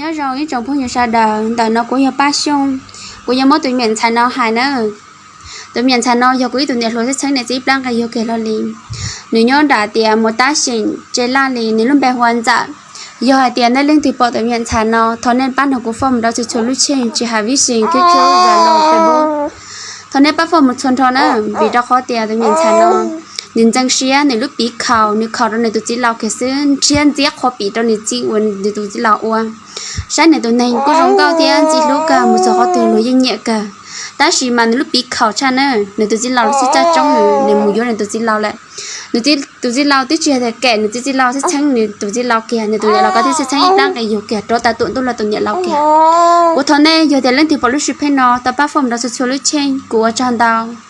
Nyob zoo ib tsoom phooj ywg sawv daws, ntawm no kuv yog Paj Xyooj. Kuv yuav muab tus me nyuam ntxhais no hais na. Tus me nyuam ntxhais no yog kuv ib tug niam hluas txheeb txheeb, nws txib ib plab nqe yuag kiag hlo li. Nws nyob nram tias Mus Tab Xeem Tse Laj li, nws lub npe hu ua Ntxawm. Yog hais tias nej leej twg pom tus me nyuam ntxhais no, thov nej pab nrog kuv foj mus rau txhua txhua lub tsheb, tsis hais Vib Xis, Q Q, Zalo, Facebook. Thov nej pab foj mus txhua nrho na, vim rau qhov tias tus me nyuam ntxhais no nws ntxeev siab, nws lub piv khaus, nws khaus rau nws tus txiv laus kiag xwb, nrhiav ntxiab qhov pim rau nws txiv uas nws tus txiv laus ua. Saib nws tus neeg kuj zoo nkauj thiab ntxim hlub kawg, mus txog qhov twg luag yeej nyiam kawg. Tab sis mas nws lub piv khaus tshaj na, nws tus txiv laus los xij txaj tsoob nws, nws mus yuav nws tus txiv laus lawm. Nws tus txiv laus twb tsis hais tias kem nws tus txiv laus, txheeb txheeb nws tus txiv laus kiag, nws tus niam laus ko twb txheeb txheeb ib plab nqe yuag kiag rov tawm tuaj ntuj los tus niam laus kiag. Kuv thov nej yog tias leej twg pom lub sij hawm no, tau pab foj mus rau txhua txhua lub tsheb, kuv ua tsaug ntau.